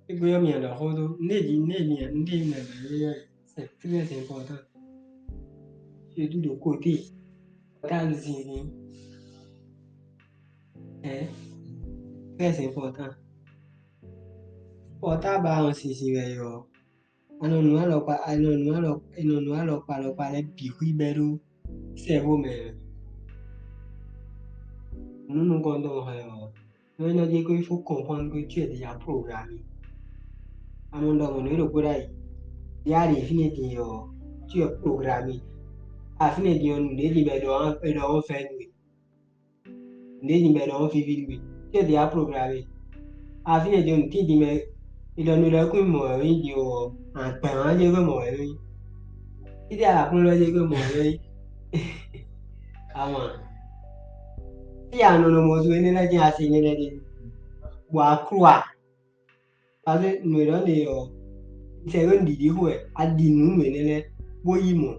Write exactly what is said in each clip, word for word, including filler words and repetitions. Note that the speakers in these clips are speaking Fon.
Égbé ɔ́, mi ɖɔ xó ɖó nɛ́ jí nɛ́ mi nɛ́ mi nɛ lɛ́ é, c'est très important. Surtout de côté portable zinzin. Hein? Très important. Portable ɔ́ zinzin wɛ yɔ. A nɔ nǔ alɔkpa, a nɔ nǔ alɔ, a nɔ nǔ alɔkpa alɔkpa lɛ́ɛ bǐ xwí bɛ́ ɖó sɛ́vó mɛ. Nǔ nukɔntɔn hɛn ɔ́, nɔ é nɔ jɛ ko il faut comprendre que tu es déjà programmé. A mɔ ɖɔ mɔ̌ nú é ɖokpó ɖ'ayǐ. Yá ɖe fínɛ́ din ɔ́, tu es programmé. A fínɛ́ din ɔ́, nǔɖé din bɔ è ɖɔ ɔ́ fɛ́ nú we. Nǔɖé din bɔ è ɖɔ ɔ́ fífí nú we. Tu es déjà programmé. A fínɛ́ din ɔ́, nǔ tín din mɛ è ɖɔ nú lɛ́ɛ kún mɔ wɛ é nyí din ɔ́, agbǎn ɔ́ jɛ vɛ mɔ wɛ é nyí. Títí aklúnɔ jɛ vɛ mɔ wɛ é nyí. Àwọn. Tí a nɔ nɔ mɔ zú énɛ́ lɛ́ɛ jẹ́ a se énɛ́ lɛ́ɛ ɖe. Bɔ a klú a. Parce que nǔ e ɖɔ ɖe ɔ́, sɛ ɖó nǔɖiɖi xo wɛ, a ɖi nǔ nǔ énɛ́ lɛ́ɛ bó yí mɔ.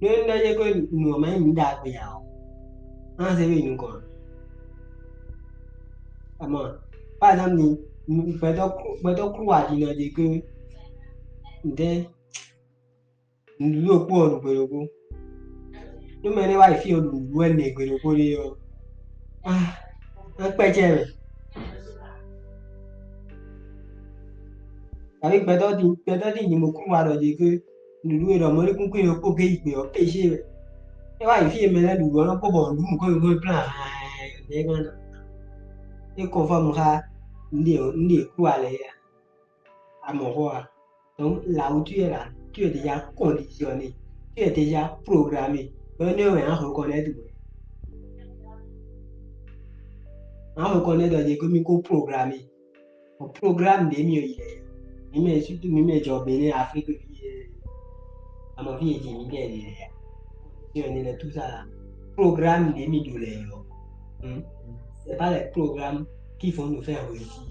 Nú é ná jɛ kó nǔ ɔ́ ma nyí nǔ ɖagbe ǎ ɔ́, á zé we nukɔn ǎ. Àmọ́, par exemple, ni gbɛtɔ́ gbɛtɔ́ klú wa ɖi nɔ ɖe kó ntɛ́ nǔɖuɖu ɖokpó ɔ́ ɖu gbe ɖokpó. Nú mɛ énɛ́ wá yi fí ɔ́ ɖu nǔɖuɖu wɛ nɛ gbe ɖokpó ɖé ɔ́, á kpɛ́ cɛ mɛ. Tàbí gbɛtɔ́ din gbɛtɔ́ din nyi mo kún wa ɖɔ jí ké nǔɖuɖu e ɖɔ mɔ̌likúnkún e kpó gé yi gbe ɔ́ péché wɛ. É wá yi fí e mɛ lɛ́ɛ ɖu ɔ́ nɔ kpó bɔ nǔɖuɖu kɔ́ yi kɔ́ yi plán hɛn ɛ gán ná. É kɔnfɔ́mu xá nɖe nɖe kú alɛ ya. A mɔ xó a? Donc là où tu es là, tu es déjà conditionné, tu es déjà programmé. Donc ne wɛ a reconnaître wɛ. A reconnaître ɖɔ jí ké mi ko programmé. Programme ɖě mi yi lɛ. Mi mɛ surtout mi mɛ jɔ Bénin, Afrique fí é. Àmọ́ fí é jí mi kɛ lɛ. Ti ɔ́ ni lɛ tout ça là. Programme ɖě mi ɖu lɛ yɔ. Hmm. C'est pas les programmes qui vont nous faire réussir.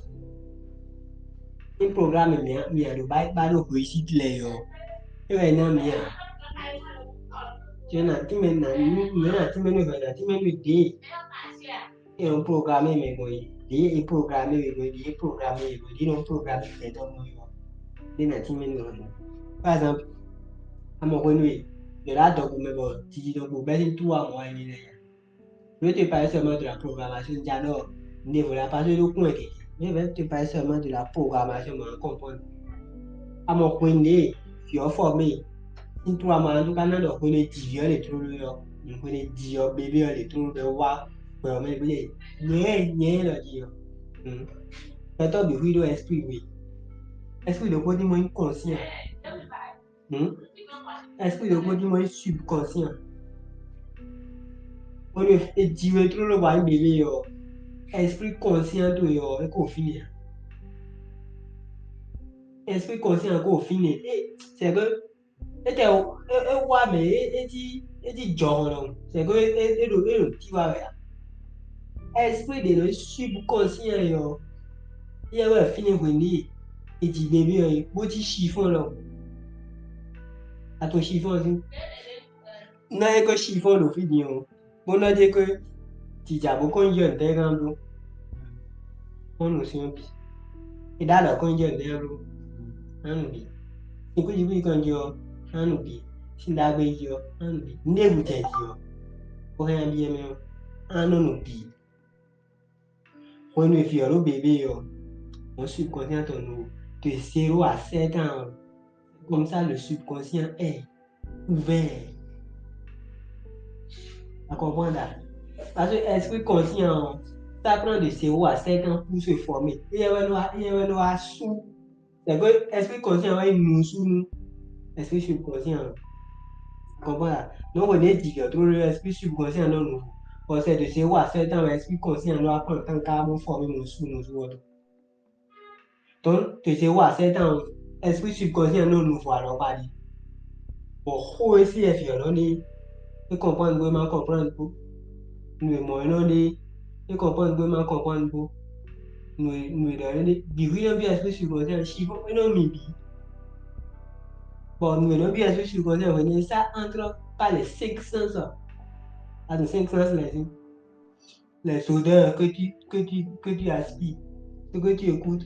Un programme mi mi a ɖo ba ba ɖo réussite lɛ yɔ. É wɛ ná mi a. Ti ɔ́ na tí mɛ na nu mɛ na tí mɛ nu hɛ na tí mɛ nu dé. É nɔ programmé mɛ gbɔn yi. Ɖě é programmé mɛ gbɔn yi, ɖě é programmé mɛ gbɔn yi, ɖě nɔ programmé mɛ tɔn gbɔn yi. Ɖě na tí mɛ nɔ. Par exemple, a mɔ hwenu e yě ɖo adɔgo mɛ bɔ jiji ɖokpó bɛ́ sín tú wa mɔ wá nyí lɛ́ɛ. Je vais te parler seulement de la programmation. J'adore. Ne voilà pas de coin. Je vais te parler seulement de la programmation, mais on comprend. A mɔ hwenu e yě ɔ́ fɔ mɛ sín tú wa mɔ a tún ka ná ɖɔ hwenu e jivǐ ɔ́ lě tlóló ɔ́, hwenu e ji ɔ́ bébé ɔ́ lě tlóló bɔ é wá gbɛ ɔ́ mɛ bó ɖe nyɛ nyɛ lɔ jí ɔ́. Gbɛtɔ́ bǐ xwí ɖó esprit we. Esprit ɖokpó dín mɔ nyí conscient. Hmm? Esprit ɖokpó dín mɔ nyí subconscient. Hwenu e ji we tlóló bɔ a nyí bébé ɔ́, esprit conscient towe ɔ́, é ko fínɛ́ ǎ. Esprit conscient ko fínɛ́. C'est que é tɛ é é wá mɛ é é jí é jí jɔhɔn nɔ. C'est que é é ɖo é ɖo tí wá wɛ ǎ. Esprit ɖě nɔ nyí subconscient ɔ́, yɛ wɛ fínɛ́ hwenu e è ji bébé ɔ́ é, bó cí chiffon lɔ. A tunwun chiffon ɔ́ sín? Ná é ko chiffon ɖo fí din ɔ́, bó nɔ jɛ ko jija bó kɔn jɔ ntɛ́ gán bló. Kɔn nǔ sín ɔ́ bǐ. È ɖá ɖɔ kɔn jɔ ntɛ́ gán bló. Ná nǔ bǐ. Sin kújikúji kɔn jɔ, ná nǔ bǐ. Sin ɖagbe jɔ, ná nǔ bǐ. Nú ɖěbǔ jɛ jǐ ɔ́, bó hɛn byɔ́ mɛ ɔ́, á nɔ nǔ bǐ. Hwenu e vǐ ɔ́ ɖo bébé ɔ́, mɔ̌ subconscient tɔn nɔ de zéro à sept ans ɔ́, comme ça le subconscient est ouvert. A comprendre? Parce que esprit conscient ɔ́, ça prend de zéro à sept ans pour se former. Éyɛ́ wɛ nɔ wá éyɛ́ wɛ nɔ wá sú. C'est que esprit conscient wɛ nyí nǔsúnú esprit subconscient ɔ́. A comprendre? Donc on est dit que trop le esprit subconscient nɔ nǔ. Bon, c'est de zéro à sept ans, l'esprit conscient doit prendre le temps car mon former mon sou nos ordres. Donc, de zéro à sept ans, esprit subconscient nɔ nǔ vɔ alɔ ba ɖi. Bon, xó e sí ɛ violon ni, e comprendre bo ma comprendre bo. Nú e mɔ e nɔ ɖe, e comprendre bo ma comprendre bo. Nú e nú e ɖɔ e ɖe, bǐ hu nɔ bi esprit subconscient, chiffon e nɔ mi bǐ. Bon, nú e nɔ bi esprit subconscient hwenu e ça entre par les cinq sens. Attends, cinq sens là, les odeurs que tu, que tu, que tu aspires, ce que tu écoutes,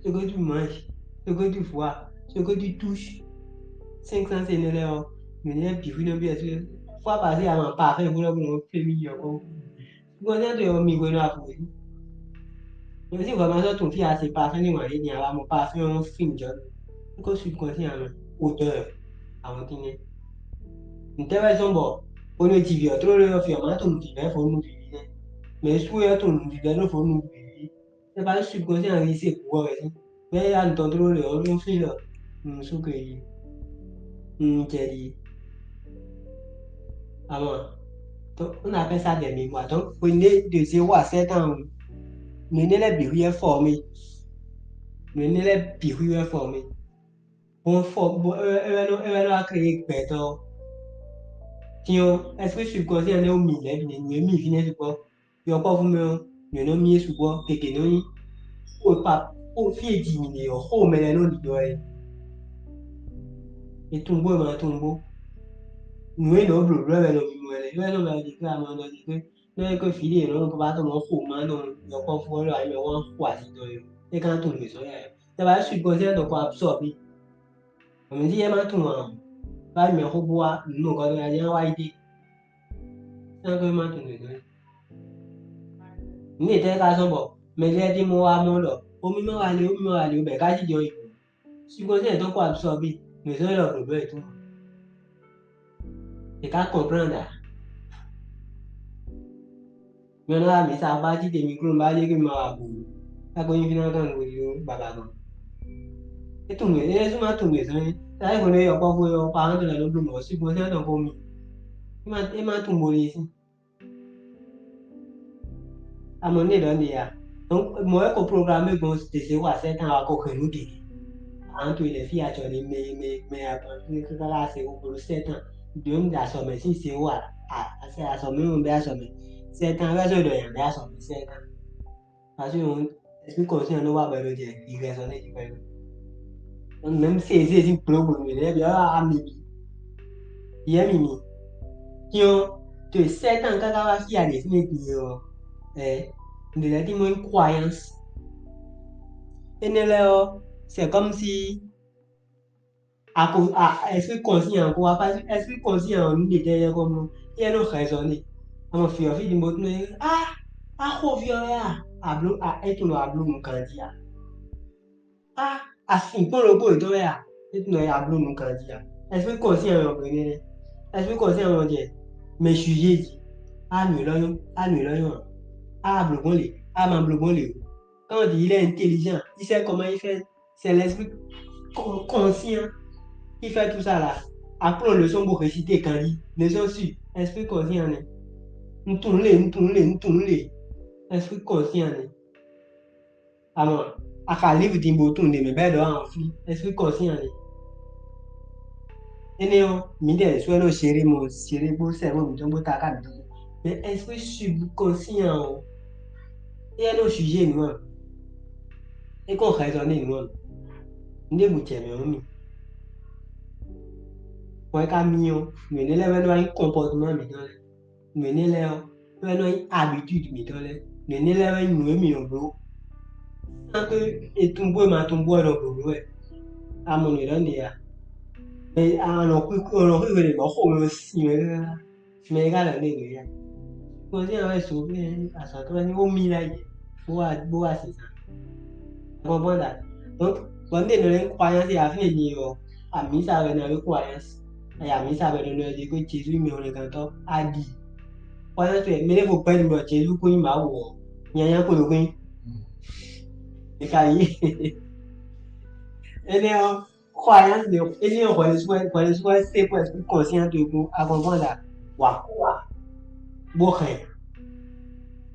ce que tu manges. Ce que tu vois, ce que tu touches, cinq cents énɛ́ lɛ́ɛ ɔ́, mǐ lɛ́ bǐ xwí nɔ byɔ́ fó apasí ama parfum xwé lɔ́ bó nɔ flémí yi ɔ́ kɔn. Gbɔn sɛ́n to ɔ́ mi hwenu afo é. Mɛ sí hwɛ ma sɔ́ tunwun fí a se parfum ní wǎn yé din a wá mɔ parfum ɔ́ fin jɔ. Ní ko subconscient amɛ odeur àwọn tínɛ́. Ntɛ́ wɛ zɔ́n bɔ bónú e ji vǐ ɔ́ tlóló ɔ́ fí ɔ́ má tunwun vǐvɛ́ fó nú vǐví nɛ́. Mɛ sú é ɔ́ tunwun vǐvɛ́ ɖó fó nú vǐví. É ba subconscient ɔ́ yí se kú ɔ́ wɛ sín. Mɛ é ya nutɔn tlóló lě ɔ́ nú fí ɖɔ un sú ke yi. Un jɛ ɖi. Amɔ, donc on appelle ça des mémoires. Donc, hwenu ɖé de zéro à sept ans, nǔ énɛ́ lɛ́ɛ bǐ hwíɛ́ fɔ mì. Nǔ énɛ́ lɛ́ɛ bǐ hwíɛ́ fɔ mì. Bon, fɔ, bon, é wɛ nɔ, é wɛ nɔ wá créé gbɛtɔ́. Tiɲɔ, esprit subconscient lɛ́ɛ ó mi lɛ́ɛ bǐ nɛ́, nǔ e mi fínɛ́ sukpɔ́. Yɔkpɔ́vú mɛ ɔ́, nǔ e nɔ mi é sukpɔ́, gěgé nɔ nyí xó e pa xó fí e ji mǐ ɖe ɔ́, xó mɛ lɛ́ɛ nɔ ɖiɖɔ wɛ. È tunwun bó è ma tunwun bó. Nǔ e nɔ blǒbló wɛ nɔ mimɔ wɛ lɛ́ɛ, é wɛ nɔ mɛ ɔ́ ɖi xwé amɔ nɔ ɖi xwé. Nɔ é ko fí ɖé nɔ nɔ papa tɔn mɔ xó ma nɔ yɔkpɔ́vú ɔ́ lɔ ayǐ mɛ wá xo asi tɔn é. É ka tunwun nǔ e sɔ́ yá ɛ. Tɛ ba é subconscient nɔ ko absorbe. Mɛ jí é ma tunwun ǎ. Ba mɛ xó bó wá nǔ nɔ gɔ́ nɔ yá wá yi dé. Sɛ́n ko é ma tunwun nǔ é. Nǔ e tɛ́ ka zɔ́n bɔ mɛ lɛ́ɛ ɖi mɔ wá mɔ ɖɔ omi ma wá lé, omi ma wá lé, bɔ è ka jijɔ yi. Subconscient tɔn ko absorbe, mais zɔ́n lɔ blǒbló yětɔn. È ka comprendre ǎ. Nyɔ̌nu ɔ́ mi sa ba jí te micro ba lé ke ma wá bu. Ká ko nyí fínɛ́ kan nǔ ɖo baba gɔn. É tunwun mɛ, é sú ma tunwun mɛ zɔ́n é. Tá é hwenu e yɔkpɔ́vú é ɔ́, pa ɔ́ tɔn lɛ́ nɔ bló mɔ̌, subconscient tɔn ko mi. É ma, é ma tunwun bo lé sín. Amɔ ní ɖɔ ní ya. Donc, mɔ̌ wɛ ko programmé gbɔn ɖě zé wa sɛ́ tán wá ko hɛn nǔ gěgé. An to ilẹ̀ fí a jɔ ní mɛ mɛ mɛ a gbɔn ní káká se ko gbolo sɛ́ tán. Dǒ ní azɔ̌ mɛ sín zé wa a a sɛ azɔ̌ mɛ mɔ bɛ azɔ̌ mɛ. Sɛ́ tán wɛ zɔ́ ɖɔ yǎn bɛ azɔ̌ mɛ sɛ́ tán. Parce que on esprit conscient nɔ wa bɛ ɖo jɛ ìrẹsọ ní ìdíkɔ yìí. Même si ezi ezi gbló gbòmí lɛ bi ɔ́ ami bi. Yɛ mi mi. Tiɲɔ to sɛ́ tán káká wá fí a ɖě fí mi din ɔ́. Ɛ, un ɖe lɛ́ ɖi mɔ nyí croyance. Énɛ́ lɛ́ɛ ɔ́, c'est comme si a ko a esprit conscient ko wá pas esprit conscient ɔ́ nú ɖe tɛ́ yɛ kɔ mɔ, yɛ nɔ raisonner. Amɔ fi ɔ́ fí ɖi mo tún ɛ, ah, axo fi ɔ́ wɛ a, a bló a é tún nɔ a bló nǔ ganjí a. Ah, a sin kpɔ́n ɖokpó yětɔn wɛ a, é tún nɔ a bló nǔ ganjí a. Esprit conscient ɔ́ gbé nɛ́nɛ́. Esprit conscient ɔ́ jɛ mɛ sujet jí. A nǔ élɔ́ nyɔ́, a nǔ élɔ́ nyɔ́ a. A bló gbɔn lě, a ma bló gbɔn lě o. Quand on dit il est intelligent, il sait comment il fait. C'est l'esprit con- conscient qui fait tout ça là. Apprends leçon pour réciter Gandhi. Leçon sur esprit conscient. Né. Nous tournons, nous tournons, nous tournons. Esprit conscient. Né. Amɔ, a ka livre din bo tunwun ɖe mɛ bɛ́ ɖɔ an fí. Esprit conscient. Né. Énɛ́ ɔ́, mǐdɛɛ ɖésú wɛ nɔ géré mɔ géré bó sɛ bó mǐtɔn bó taká mǐtɔn. Mais esprit subconscient ɔ́, é wɛ nɔ sujet nǔ ɔ́. É kɔn hɛzɔ nú nǔ ɔ́. Un ɖěbǔ jɛ mɛ ɔ́ mi. Bɔ é ka myɔ, nǔ énɛ́ lɛ́ɛ wɛ nɔ wá nyí comportement mǐtɔn lɛ́ɛ. Nǔ énɛ́ lɛ́ɛ ɔ́, é wɛ nɔ nyí habitude mǐtɔn lɛ́ɛ. Nǔ énɛ́ lɛ́ɛ wɛ nyí nǔ e mǐ nɔ bló. Sán tó e tunwun bó e ma tunwun bó wɛ nɔ blǒ bló wɛ. A mɔ nǔ élɔ́ ɖe a? Mɛ a nɔ xwí a nɔ xwí hwenu bɔ xo mɛ sin wɛ káká. Mɛ e ka lɛ ɖe nǔ ya. Kɔnzí àwọn ẹ̀sùn bí àṣà tó bá ní ó mí láyè bó wá bó wá sì sàn. Gbọ́ngbọ́n dà. Donc, bɔn ní ènìyàn ní croyance yà fún ènìyàn ɔ, àmì sàbẹ̀ náà wí croyance. Àyà àmì sàbẹ̀ ló lọ di pé Jésù mi ò lè kàn tọ́ á di. Croyance ẹ̀ mí ní fò pẹ́ ní bọ̀ Jésù kú ní màá wò ọ́. Nyanya kò lókun. Ìka yìí. Ẹni ɔ, croyance de, énɛ́ ɔ́ hwɛɖésú wɛ hwɛɖésú wɛ se kó esprit conscient to kún akɔnkɔn da wà kó wa bó hɛn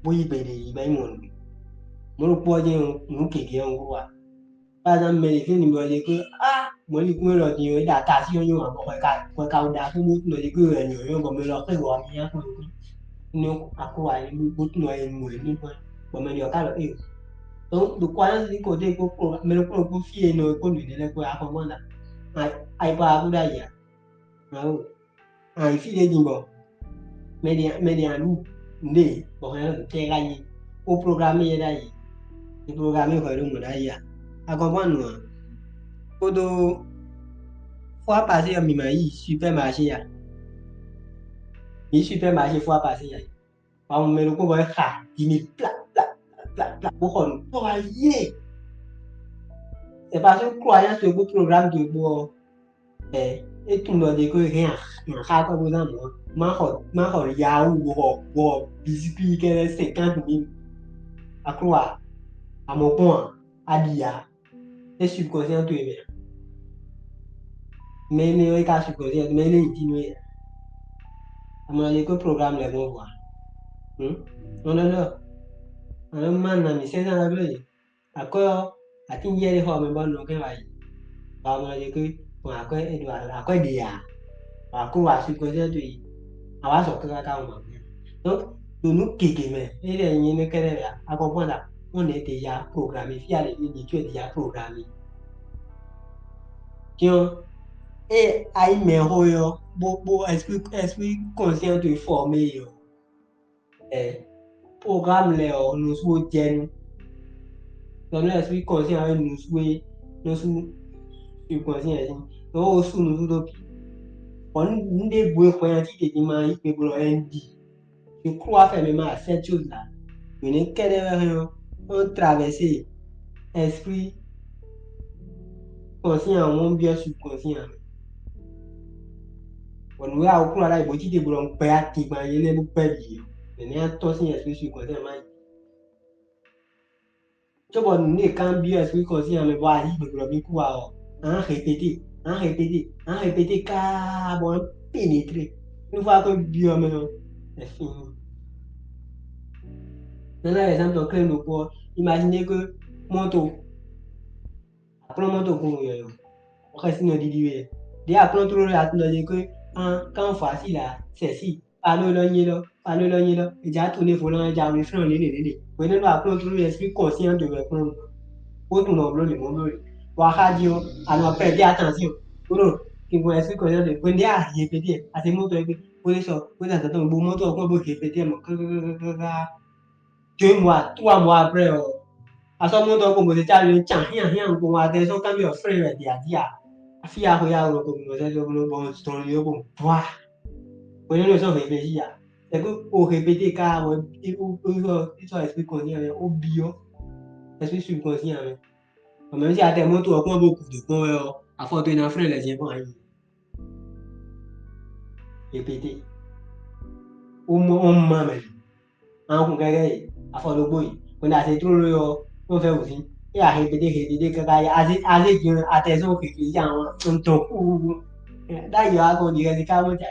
bó yí gbe ɖě yí bɛ nyí mɔ nǔ. Mɔ̌ ɖokpó ɔ́ jẹ́ nǔ gěgé ɔ́ wú wa. Par exemple, mɛ ɖě fí nǔ bɔ ɖě kó á mɔ̌ ní kún élɔ́ din ɔ́ é ɖo ata sí ɔ́ nyɔ́ ǎ bɔ hwɛ ka hwɛ ka wú ɖa kó bó tunɔ ɖě kó wɛ nyɔ̌ nyɔ́ bɔ mɛ lɔ xé wɔ amì nyá kpɔ́n nǔ. Ní akó wa é bó tunɔ é mɔ é ní kpɔ́n bɔ mɛ ɖě ɔ́ ka ɖɔ éyo. Donc ɖo kó ayé ní ko dé kó kplɔ́n mɛ ɖokpó ɖokpó fí e nɔ é kó nǔ énɛ́ lɛ́ɛ kpó akɔ́gbɔn ná. Ayikpa wá kú ɖ'ayǐ ǎ. Awo. Ayi fí ɖé din bɔ mɛ ɖě mɛ ɖě aɖu nǔɖé bɔ hɛn tɛ ka yi. Ó programme yɛ ɖ'ayǐ. É programme hwɛ ɖó mɔ̌ ɖ'ayǐ ǎ. Akɔ́gbɔn nǔ ǎ. Kpódó fwa pasé ɔ́, mǐ ma yi supermarché a? Mǐ yi supermarché fwa pasé a? Wǎ mɔ mɛ ɖokpó bɔ é xa dix mille plá plá plá plá bó xɔ nǔ kpɔ́ wá yé. C'est parce que croyance towe kpó programme towe kpó ɔ́, ɛ é tunwun ɖɔ ɖe ko hɛn axa kɔ bó ná mɔ má xɔ má xɔ yawu bó xɔ bó xɔ biscuit kɛ́ɖɛ́ cinquante mille. Aklo a, amɔ kpɔn a, a ɖi a, é subconscient towe mɛ a? Mɛ énɛ́ ɔ́ é ka subconscient, mɛ énɛ́ nyi tínú é a? Amɔ ɖe ko programme lɛ́ɛ gbɔn vɔ a? Hǔn, non non non, a nɔ má ná mì sɛ́n sɛ́n wɛ bló yě. Akwɛ́ ɔ́, atín yɛ́ ɖé xɔ mɛ bɔ un nɔ kɛn wá yi. Ba mɔ ɖe ké gbɔn akwɛ́ é ɖo akwɛ́ ɖe ǎ. Wǎ kó wá subconscient towe yi. A wá sɔ káká ká wá mɔ akwɛ́. Donc ɖo nǔ gěgé mɛ, é lɛ nyí nú kɛ́ɖɛ́ wɛ a kɔ gbɔn ɖa, on est déjà programmé, fí a lě ní ɖi tu est déjà programmé. Tiens, é a yi mɛ xó yɔ bó bó esprit esprit conscient towe formé yɔ. Ɛ, programme lɛ́ɛ ɔ́, nusú ó jɛ nú. Tɔ nú esprit conscient ɔ́, nusú é nusú subconscient ɛ sín. Tɔ ó sú nusú dó bǐ. Bɔ nú nú ɖěbǔ e hwɛ́n ɔ́ cí ɖě ní ma yí gbe blɔ N D. Je crois fermement à cette chose-là. Mǐ ní kɛ́ɖɛ́ wɛ hɛn ɔ́, on traverser esprit conscient ɔ́, mɔ byɔ́ subconscient mɛ. Bɔ nǔ e a ko kplɔ́n ɖ'ayǐ bó cí te blɔ un gbɛ atingban yě lɛ́ɛ bó gbɛ bǐ ɔ́, nɛ̌ a tɔ́n sín esprit subconscient ma yi? Cóbɔ nǔ e kan byɔ́ esprit conscient mɛ bɔ a yí gbɛgbɛ mì kú wa ɔ́, a nǎ répété, a nǎ répété, a nǎ répété káá bɔ a nǎ pénétré. Une fois que byɔ́ mɛ ɔ́, c'est fini. Nana exemple tɔn klɛ́n ɖokpó ɔ́, imagine que mɔto, a kplɔ́n mɔto kún yɔyɔ, bɔ xɛsi nɔ ɖiɖi wɛ. Ɖě a kplɔ́n tlóló a tunɔ ɖe que kan fɔ así la, sɛ̌si. Palo élɔ́ nyí élɔ́, palo élɔ́ nyí élɔ́, è jǎ tourné volant, è jǎ refrain lělě lělě. Hwenɛ́nu a kplɔ́n tlóló esprit conscient de wɛ kplɔ́n. Bó tunwun nɔ bló lě mɔ̌ bló lě. Bɔ axájí ɔ́, a nɔ pɛ́ dé attention. Bó ɖo kinkɔn esprit conscient de hwenu ɖé a répété, a se mɔtɔ é bó ɖé sɔ, bó ɖo azɔ̌ tɔn bó mɔtɔ ɔ́ kpɔ́n bó répété mɔ̌ kákákáká. Deux mois, trois mois après ɔ́, a sɔ́ mɔtɔ ɔ́ kpɔ́n bó ɖe cá lě can hian hian kpɔ́n attention kanbyɔ́ frein wɛ ɖe a jí a? Afí a xwe ya wlɔ ko mɔ sɛ́ bó bɔ zɔn yó ko bwa. Hwenɛ́nu è sɔ́ réfléchi a? C'est que o répété ká bɔ é sɔ́ esprit conscient mɛ, ó byɔ́ esprit subconscient mɛ. Ɔmɛ si a tɛ mɔtɔ ɔ́ kpɔ́n bó gǔdo kpɔ́n wɛ ɔ́, afɔ towe ná frein lɛ́ jɛ kpɔ́n ayi. Répété. Ó mɔ ó ma mɛ. An kun kɛkɛ yi, afɔ ɖokpó yi. Hwenu a se tlóló ɔ́, ó fɛ wǔ sín. É a répété répété káká yi. A se a se jɛn a tɛ sɔn keke yi àwọn un tɔn kúkúkú. Ɖ'ayǐ ɔ́, a kɔn ɖi xɛsi ká mɔ jǎ.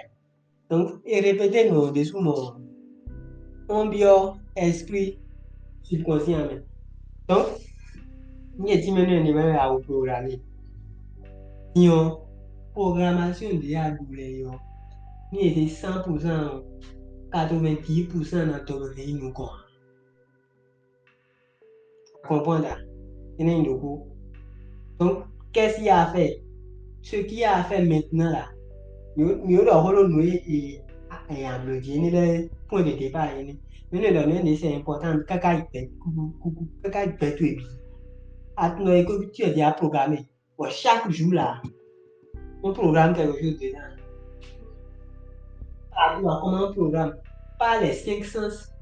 Donc é répété nǔ ɔ́ ɖésú mɔ ɔ́, wọ́n byɔ́ esprit subconscient mɛ. Donc ní e tínmɛ nú ɛnɛ mɛ wɛ a wo programmé. Din ɔ́, programmation ɖě a ɖu lɛ́ɛ ɔ́, ní e ɖe cent pour cent ɔ́, quatre-vingt-dix pour cent ná tɔn mɛ nyí nukɔn ǎ. Comprendre à? Énɛ́ nyí ɖokpó. Donc qu'est-ce qu'il y a à faire? Ce qu'il y a à faire maintenant là, mǐ ó ɖɔ xó ɖó nǔ e è amlǒ jí énɛ́ lɛ́ɛ point de départ énɛ́. Mǐ nɔ ɖɔ nǔ énɛ́ c'est important káká yi gbɛ kúkú káká yi gbɛ towe bǐ. Atunɔ e ko tu es déjà programmé. Bon, chaque jour là, on programme quelque chose dedans. Par quoi, comment on programme? Par les cinq sens.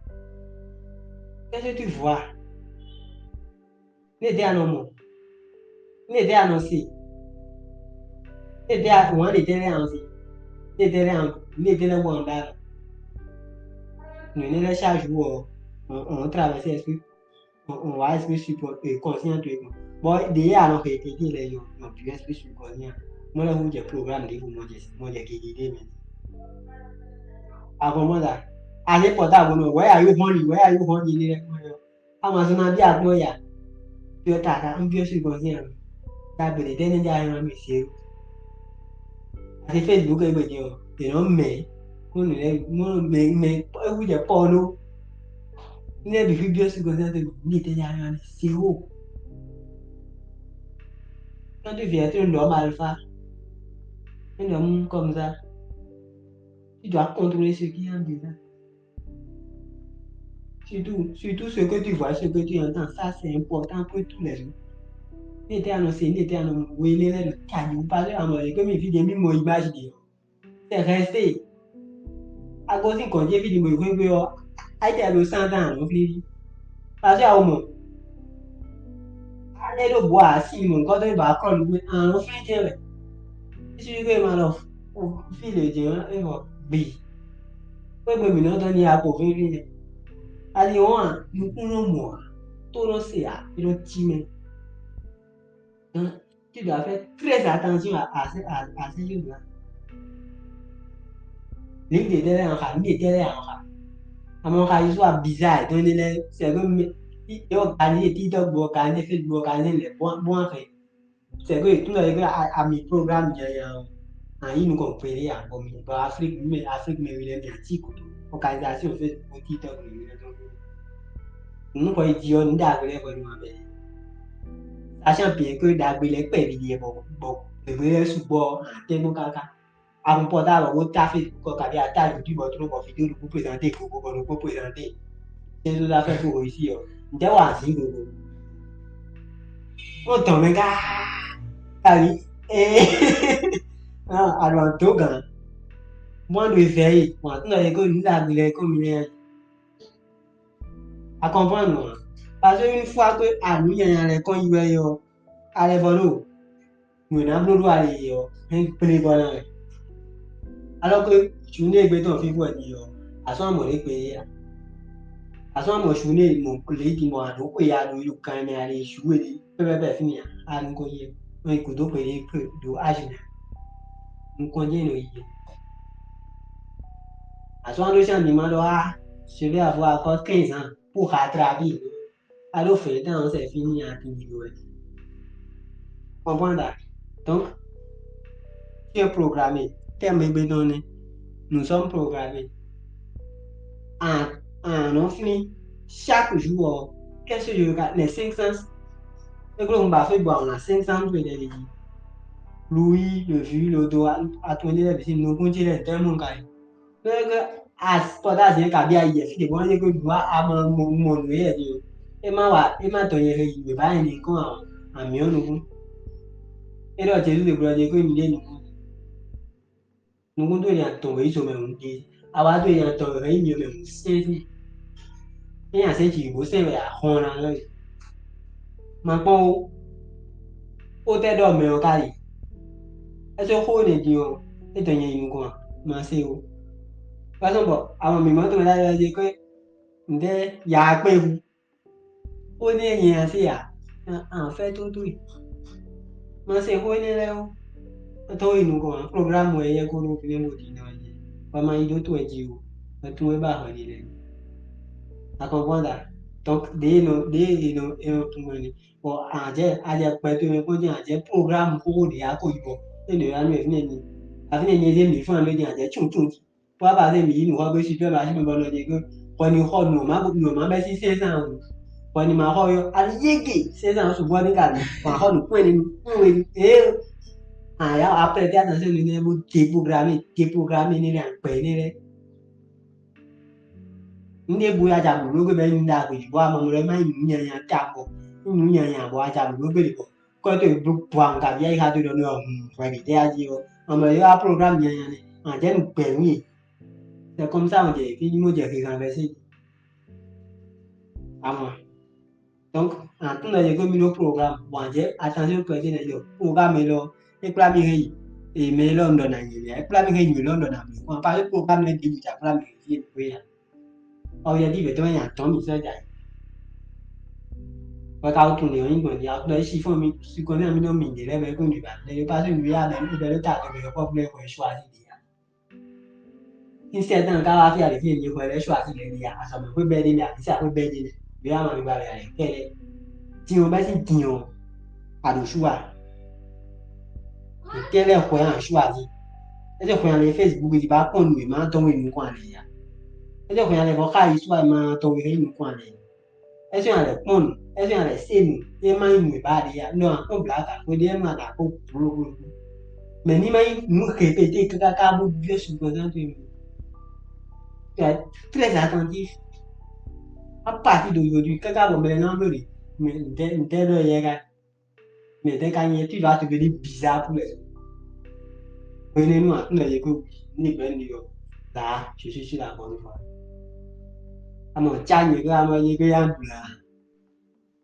Qu'est-ce que tu vois? N'était à nos mots. N'était à nos si. N'était à moi, n'était à nos si. N'était à n'était à moi. Nous, nous, chaque jour, on, on traverse les trucs. On, on va esprit subconscient tout. Bon, déjà, alors, que tu dis, les gens, on peut esprit subconscient. Moi, là, vous, j'ai programme, les vous, moi, j'ai, moi, j'ai guidé, mais. Avant moi, là, à l'époque, là, vous, where are you holding? Where are you holding? Amazon a bí agbɔn ya. Bí ɔ tata, un bí ɔ subconscient. Dagbe ɖe ɖe ne ɖe ayɔ mi se. Ati Facebook e gbedze ɔ, ɖe nɔ mɛ, ko nu lɛ, mo mɛ mɛ ewu jɛ pɔlo. Ne bi fi bi ɔ subconscient te, ni te ya yɔ ni se wo. Quand tu viens, tu ne dors mal fa. Tu ne dors comme ça. Tu dois contrôler ce qui est en dedans. Surtout, surtout ce que tu vois, ce que tu entends, ça c'est important pour tous les jours. Ní ètɛ́ anɔ se, ní ètɛ́ anɔ mɔ we lé lɛ́ɛ ɖo tají wú pase amɔ yě kpé mì fí ɖé mì mɔ image ɖé ɔ́. C'est resté. Agɔzín gɔ̌n ce fí ɖi mɔ ìwé gbe ɔ́, ayíta ɖo sán tán anɔ flífí. Pase awo mɔ. Alé ɖo bɔ asi mɔ nukɔn tó ní ba akɔ́ nukún anɔ flí jɛ wɛ. Sísí wí kó ma lɔ fí lě jɛ wɛ é mɔ gbi. Xwé gbe mǐ nɔ dɔn ní akɔ fínfín jɛ. Ali wɔn a nukún nɔ mɔ a, tó nɔ se a, é nɔ cí mɛ. Hein, tu dois faire très attention à, à, à, à ces choses-là. Ligue de télé en xa, ligue de télé en xa. Àmọ́ xa yí sɔ bizarre tó ní lɛ, c'est que yóò gagner TikTok, bɔ gagner Facebook, bɔ gagner lɛ, bon, bon, enfin. C'est que tout le monde a, a mis programme, il y a, a mis nous comprenez, bon, Afrique, mais Afrique, mais il est bien, organisation, Facebook, TikTok, mais il est donc. Nǔ xɔ yi jí ɔ́, nǔ ɖagbe lɛ́ɛ xɔ yi nú abɛ. Sachant bien que ɖagbe lɛ́ɛ kpɛví ɖíe bɔ bɔ gběgbé lɛ́ɛ sukpɔ́ atɛ́ngbɔ́n káká. Ahun pɔ́táblɔ bó tá Facebook ɔ́ kabi atá YouTube ɔ́ tló bɔ vidéo ɖokpó présenter gogo bɔ ɖokpó présenter. Sɛ́n só dá fɛ́ fó xo yi sí ɔ́, ǹjẹ́ wà á zǐn gogo? Ó dɔn mɛ ká kali ee. Alɔ dó gǎn. Mɔ ɖo vɛ yi, wà á tún lɔ yɛ kó nǔ ɖagbe lɛ́ɛ kó mi lɛ́ɛ. A comprendre nɔ a? Parce que une fois que a nǔ nyanya lɛ́ɛ kɔn yi wɛ ɔ́, a lɛ́ vɔ ɖo nǔ e ná bló ɖó ali ɔ́, hɛn gblé vɔ ná wɛ. Alors que journée e gbé tɔn fífó wɛ din ɔ́, a sɔ́ mɔ ɖě gbe é ǎ. A sɔ́ mɔ journée mɔ lě din bɔ a nǔ xwe ya ɖo yi ɖo kan mɛ ali joué ɖé pɛ́pɛ́pɛ́ fínɛ́ ǎ, a nukɔn yi ɔ́, nɔ yi gǔdo xwe ɖé ɖo age mɛ. Nukɔn jɛ́n nɔ yi. A sɔ́ ɖó sín animá ɖɔ á, je vais avoir encore quinze ans pour rattraper. A ɖó fɛ̌n tán ɔ́ sɛ fí n'i a tunwun ɖó wɛ. Comprendre? Donc, tu es programmé. Tɛ́ mɛ gbe dɔn nɛ́. Nous sommes programmés. À, à un enfant, chaque jour, qu'est-ce que je regarde? Les cinq sens. É gló un ba fé bɔ àwọn cinq sens tó ɖɛ lé jí. Louis, le vu, le do, a tunwun ɖé lɛ́ bǐ sín nukún ce lɛ́ɛ tɛ́ mɔ ka yi. Kpɛ́kpɛ́, a kɔta zɛn kabi ayi yɛ fí ɖě bɔ é ko ɖu a ma mɔ mɔ nǔ yɛ ɖi o. É ma wa é ma tɔ nyɛ xɛ yi wěwá nyɛ ní kɔn amǐ ɔ́ nukún. É ɖɔ Jezu ɖe gblɔ ɖe kó mi ɖe nukún. Nukún tó nya tɔn wě yi zo mɛ hǔn ɖe. Awa tó nya tɔn wě yi mi mɛ hǔn sɛ́n fí. É nya sɛ́n jǐ bó sɛ́n wɛ a xɔn ná lɔ yi. Ma kpɔ́n ó. Ó tɛ́ ɖɔ mɛ ɔ́ ka yi. É sɔ́ xó énɛ́ din ɔ́, é tɔ nyɛ yi nukɔn a? Ma se ó. Pásɔ́ bɔ àwọn mǐmɔ́ tɔn lɛ́ɛ lɛ́ ɖe kɔ́ ǹdɛ yaa kpɛ́ hu. Ó ní nyɛ nya se a? An fɛ́ tó dó yi. Ma se xó énɛ́ lɛ́ɛ ó. É tɔ́ yi nukɔn a? Programme wɛ yɛ kó ɖó fínɛ́ bó ɖi nɔ ɛ. Wɛ ma yi ɖó tó ɛ jí ó. Wɛ tún wɛ ba hɔn ɖi lɛ́ɛ. A comprendre? Donc ɖě e nɔ ɖě e nɔ e nɔ tunwun wɛ ni. Bɔ a jɛ a jɛ kpɛ towe kpɔ́n jɛ́n a jɛ programme xóxó ɖě a ko yi bɔ é nɔ ylɔ́ nú fínɛ́ ni. Afínɛ́ ni eze mǐ fún amɛ din a jɛ tún tún jí. Bɔ a ba zé mǐ yi nǔ xɔ gbé si fɛ́ ma sí mi bɔ nɔ ɖe gbe. Bɔ ni xɔ nǔ ma nǔ ma bɛ sí sɛ́n zan o. Bɔ ni ma xɔ yɔ ali yége sɛ́n zan sɔgbɔ ní ka mi ma xɔ nǔ kpɛn ní nǔ kpɛn wé ní ee. A ya a prêter attention ní nɛ bó déprogrammer déprogrammer ní lɛ a gbɛ ní lɛ. Nɖé bú ya ja blǒ gbé bɛ nyi ɖagbe bɔ amamlɔ ma nyi nǔ nyanya ta bɔ nyi nǔ nyanya bɔ a ja blǒ gbé bɔ kɔ́ to bló bɔ anga bia yi xa to ɖɔ nɔ hun hwɛ ɖě tɛ a jí ɔ amlɔ yɔ a programme nyanya nɛ a jɛ nu gbɛ nyi. C'est comme ça on jɛ fi mo jɛ fi gan vɛ si. Amɔ donc a tún lɛ yɛ gbé mi ɖó programme bɔ a jɛ attention prêter nɛ yɔ programme lɔ e kpla mi hɛn yi e mɛ lɔ un ɖɔ na nyi mɛ e kpla mi hɛn yi lɔ un ɖɔ na mi kɔn pa programme lɛ ɖi mi ja kpla mi hɛn yi fi e mi xwe ya. Ɔyɛɖívɛ tɔn wɛ nyi atɔ́ mǐtɔn ɖ'ayǐ. Hwɛ ka wú tunwun ɔ́ nyí gbɔn ɖi akplɔ é sífɔ́n mì síkɔ́ mì amì nɔ mì ɖě lɛ́ɛ bɔ é kún ɖi ba lɛ yó pásí nǔ yá bɔ é bɛ́ ló ta agbe mɛ yɔkpɔ́vú lɛ́ɛ hwɛ sɔ azí ɖi ǎ. Ní sɛ́ tán ká wá fí alě fí e mi hwɛ lɛ́ɛ sɔ azí lɛ́ɛ ɖi ǎ, azɔ̌ mɛ xwé bɛ́ ɖé mɛ, abǐ sa xwé bɛ́ ɖé mɛ, ɖě wá ma mi ba lɛ alě kɛ́ɖɛ́. Din ɔ́ bɛ́ sín din ɔ́, a ɖo sú a? Nǔtɛ́ lɛ́ɛ hwɛ a ɖo sú azí? É tɛ hwɛ alě Facebook jí bá kpɔ́n nǔ e ma tɔn wɛ nukɔn alě ǎ. É tɛ hwɛ alě bɔ xá yi sú a ma tɔn wɛ nukɔn alě. Ɛsɛ a lɛ kpɔn nu, ɛsɛ a lɛ se nu, e ma nyí nu e ba ɖe ya, nɔ akpɔn bla ka ko ɖe nu a ka ko blo blo blo. Mɛ ní ma nyí nu répété káká ká bó byɔ́ subɔzán to nu. Tu es très attentif. À partir d'aujourd'hui, káká bɔ mɛ ná mɛ ɖe, mɛ ntɛ ntɛ ɖɔ yɛ ká. Mais dès qu'à y est, tu vas te venir bizarre pour les autres. Prenez-nous à tout les écoles, ni ben ni là, je suis sur la bonne voie. À mon tchani, à mon yéga là.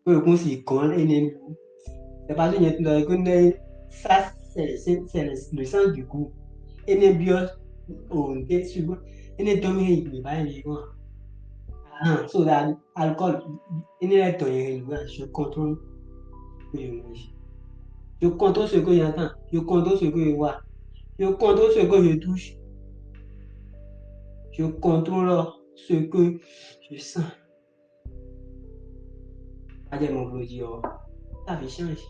Que le conseil con et ne. C'est pas une étude que ne. Ça, c'est le sens du goût. Et ne bio, on est sur. Et ne tombe, il ne va pas. Ah, so that alcool, il est ton, je contrôle. Je contrôle ce que j'entends, je contrôle ce que je vois, je contrôle ce que je touche, je contrôle ce que je sens. Pas des mots pour dire, ta vie change.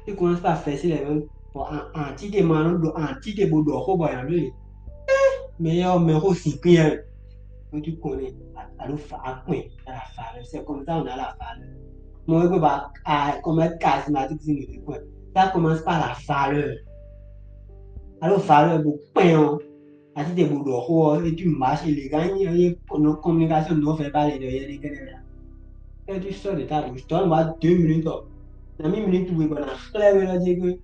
Tu commences par faire les mêmes. Bon, en tite, maintenant, en tite, bon, d'or, bon, il y a lui. Mais il y a un méro si bien. Quand tu connais, à la fin, à la fin, c'est comme ça, on a la fin. Moi, je vais pas commettre charismatique si nous. Ça commence par la valeur. Alors, valeur, bon, pain, hein. Asi te bo ɖɔ xó ɔ́, é tu mǎ xi lě gán nyí ɔ́, é nɔ communication nɔ verbal ɖɔ yɛ ɖé kɛnɛ la. É tu sɔ ɖe ta bo tɔn ba deux minutes ɔ. Na mi minute we bɔ na xlɛ́ we lɔ dzi que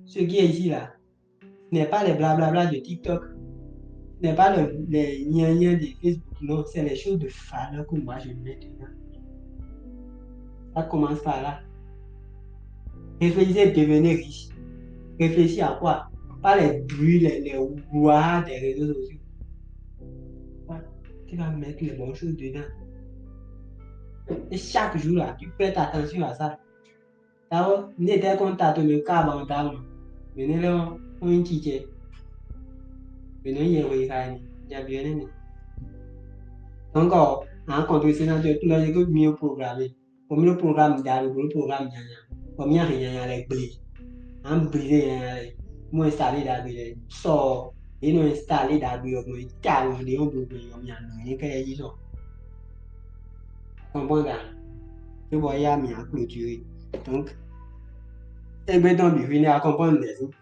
ce qui est ici là, ce n'est pas les blablabla de TikTok, ce n'est pas le, les nyanyan de Facebook, non, c'est les choses de valeur que moi je mets dedans. Ça commence par là. Réfléchissez, devenez riche. Réfléchis à quoi? Pas les bruits, les, les rois des réseaux sociaux. Tu vas mettre les bonnes choses dedans. Et chaque jour là, tu prêtes attention à ça. D'abord, n'étais qu'on t'a donné le cas avant d'avant. Mais ne le on y tchitchait. Mais non, il y a un régal. Il y a bien aimé. Donc, en conduisant, tu es tout le temps mieux programmé. Comme le programme d'arrivée, le programme nyanya. Comme il y a rien, il y a les blés. En brisé, il y a les. Moi, installé d'arrivée. So, il nous installé d'arrivée, moi, il y a un déon de blés, il y a un rien qui est ici. Comprends là? Tu vois, il y a mis à clôturer. Donc, c'est bien ton but, il y a comprendre les autres.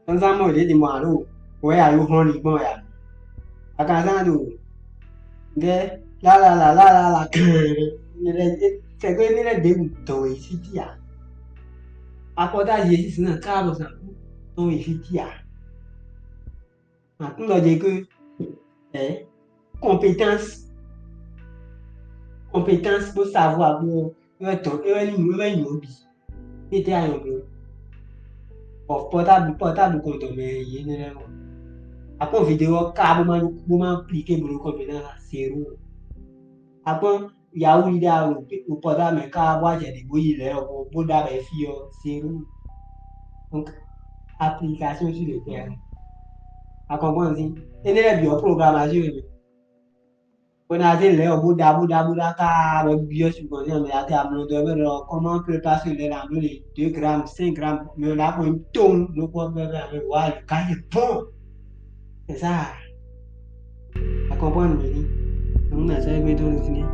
Zɔnzɔn mɔ ɖě ɖi mɔ alo wɛ ya yó hlɔn li gbɔn ya. Akazan ɖo ŋgɛ lala lala lala kɛɛ. Sɛgbɛ ní lɛ ɖěbǔ dɔn yi fí tí a. Akɔta Jésus sinɛ káàbọ̀ sàn kú dɔn yi fí tí a. Àtúndɔ jẹ que ɛ compétence compétence kpó savoir kpó é wɛ tɔn é wɛ ní é wɛ nyɔ bǐ. Ní tɛ ayɔ bló. Bɔ pɔtáblu pɔtáblu kɔn dɔn mɛ yě nɛ lɛ́ɛ mɔ. Akpɔn video ɔ́ ká bó má bó má plike bló kɔn mɛ ná zéro. Akpɔn yawu yi ɖe awu ɖo pɔtáblu mɛ ká bó ajɛ ɖě bó yi lɛ́ɛ ɔ́ bó ɖa bɛ fí ɔ́ zéro. Donc application sur le terrain. Akɔnkɔn zi. Énɛ́ lɛ́ɛ bǐ ɔ́ programmation e mɛ. Bó ná zé lɛ̌ ɔ́ bó ɖa bó ɖa bó ɖa káa bɔ byɔ́ sugbɔn n'i ɔ́, mɛ ǎ tɛ amlɔ dɔ wɛ ɖɔ comment préparer sur les lamblo les deux grammes, cinq grammes, mais on a pris une tonne de quoi faire avec, ouais, le gars est bon. C'est ça. À comprendre, mais nous, on a ça avec ton dîner.